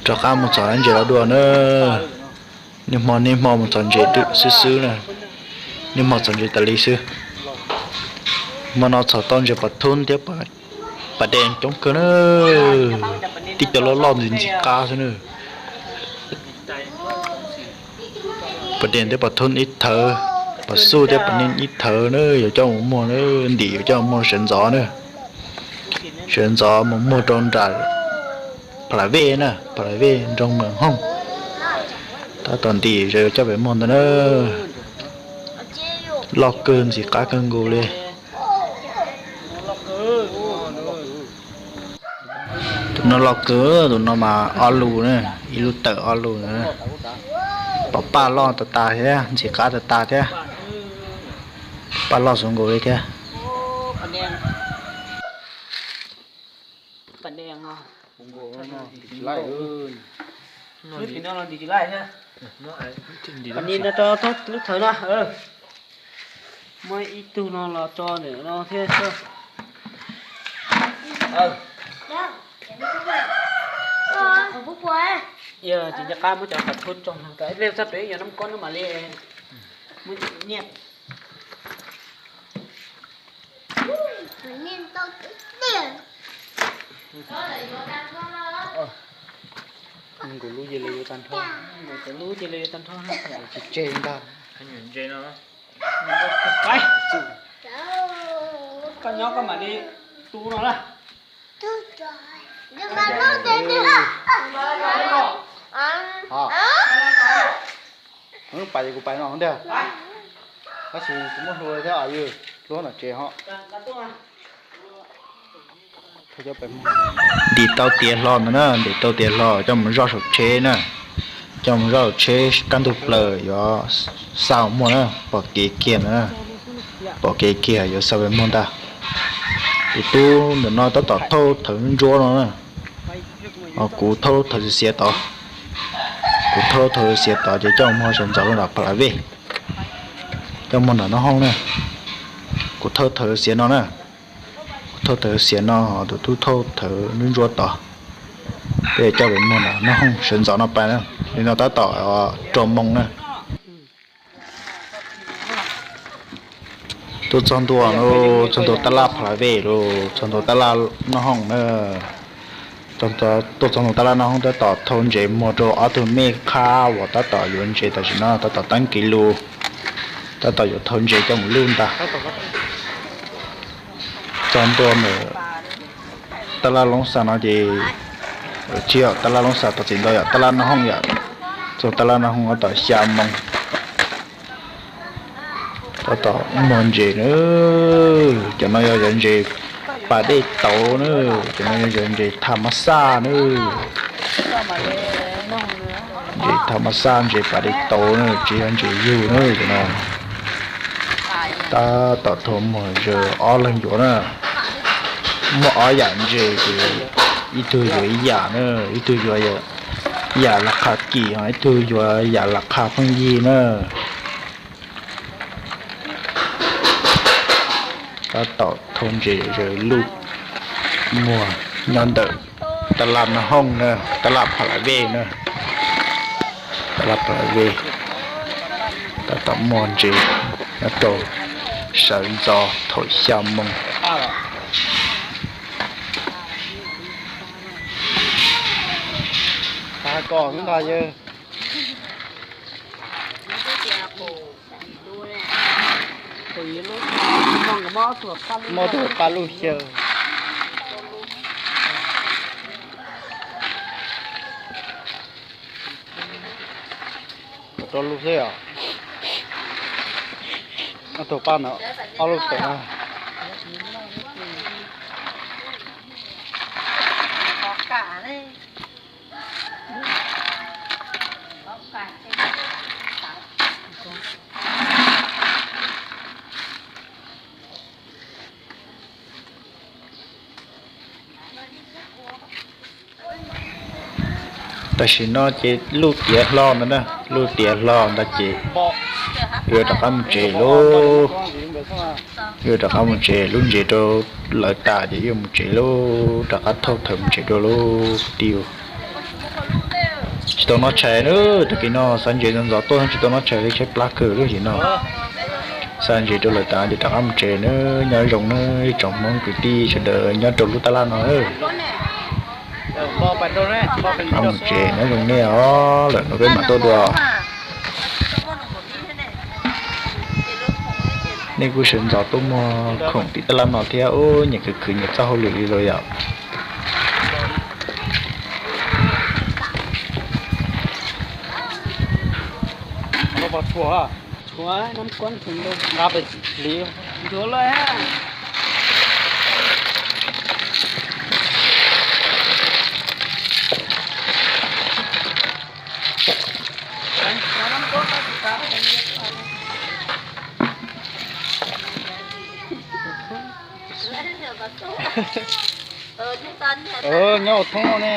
Rov qab mus txhom ntses los dua na. Niaj hmo niaj hmo mus txhom ntses xwb xwb na. Niaj hmo txhom ntses tas li xwb. Hmo no txhom tau ntses pas thoob thiab pas dees coob kawg na. Tib cov loj loj ntxim ntxim qab xwb na. Pas dees thiab pas thoob ib thawv, pas xuj thiab pas neej ib thawv na, yuav coj mus muag na, ntim yuav coj mus muag sawv ntxov na. Sawv ntxov mus muag rau nram Pha La Vej na, Pha La Vej nroog Mas Hooj. Tab tom ntim sawv yuav coj pem muag ntawd na. Loj kawg ntxim qab kawg nkaus li. Tus no loj kawg, tus no mas ob lus na, ib lub tawm ob lus na. Pom paj loj tas tas thiab, ntxim qab tas tas thiab. Paj loj zoo nkaus li thiab. Muab ib tug no los tso ntawm no thiab. Yog tsis nco qab muab cov qhov txhua tso no, ib pliag txog pem yog nab kob no mam li muab nyiaj. Nkaus lub cia li yuav tag nrho, nkaus lub cia li yuav tag nrho na. Tsis tseg ntag. Koj nyob koj mam li tu no na. Pais kuv pais no ntag. Tab sis kuv muab hlua thiab os, ywg, hlua tom tsev ho. Ntim tau tiav hlo ntawd na, ntim tau tiav hlo coj mus zoj saum tsheb na. Coj mus zoj saum tsheb kaj ntug plaws yuav xa muag na, pom kev kiag ntawd na. Pom kev kiag yuav xa pem muag ntag. Tus tub ntawm no tab tom thauj thawv ntsuab no na. Kuv thauj thawv xiav tod. Kuv thauj thawv xiav tod ces coj muag sawv ntxov rau nram Pha La Vej. Coj muag nram Naj Hooj na. Kuv thauj thawv xiav no na. Kuv thauj thawv xiav no, tus tub thauj thawv ntsuab ntsuab tod. Peb coj pem muag nram Naj Hooj sawv ntxov no pais na. Li no tab tom rau moos na. Tuaj txog ntua, txog ntua tab laj Pha La Vej lauj, txog ntua tab laj Naj Hooj na. Tuaj txog ntua tab laj Naj Hooj tab tom thau ntses muag rau ob tug mej khab uas tab tom yuav ntses tam sim no, tab tom teeb kev lus, tab tom yuav thau ntses coj mus luj ntag. Txog ntua ntawm tab laj Loob Xas no ces, tsis yog tab laj Loob Xas, thov txim ntau, yog tab laj Naj Hooj yom. Txog tab laj Naj Hooj tab tom xya moos. Tab tom muag ntses na. Cov no yog cov ntses pas dej tauv na. Cov no yog cov ntses tham mas xaj na. Ntses tham mas xaj, ntses pas dej tauv na, tsis yog ntses yug na cov no. Tab tom thau muag zaws ob leeg yuav na. Muaj ob yam ntses ces ib tug yuav ib yam na, ib tug yuav yam las qha kim, ib tug yuav yam las qha pheej yig na. Tab tom thau ntses zaws luj muag nyob ntawm tab laj Naj Hooj na, tab laj Pha La Vej na. Tab laj Pha La Vej tab tom muag ntses nyob rau sawv ntxov thaum xya moos. Mob tug paj lug xyaw. Rau lub xwb os. Ob tug paj no, ob lub tawm na. Tam sim no ces luj tiav hlo ntag na, luj tiav hlo ntag ces yuav rov qab mus tsev lauj. Yuav rov qab mus tsev, lub ntses rau lawv tas ces yuav mus tsev lauj, rov qab thauj thawv mus tsev dua lauj kwv tij. Tau noj tshais na, tag kis no xa ntses ntxov ntxov tuaj tsis tau noj tshais li, tshaib plab kawg lub hlis no. Xa ntses rau lawm tas ces rov qab mus tsev na. Nyob zoo na ib tsoom Hmoob kwv tij sawv daws nyob rau lub tab laj no. Rov qab mus tsev, nyob zoo nej os, lwm hnub peb mam tuaj dua. Nej kuj sawv ntxov tuaj muag khoom tim tab laj no thiab, ub, nyias khwv khwv nyias txoj hauj lwm li los yom. Nyob hauv thoob no ne.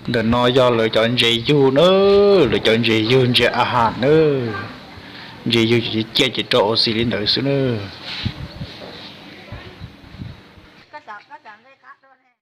Ntawm no yog lawv cov ntses yug na, lawv cov ntses yug ntses a has na. Ntses yug ces ciaj ces rau ua xis li ntawd xwb na.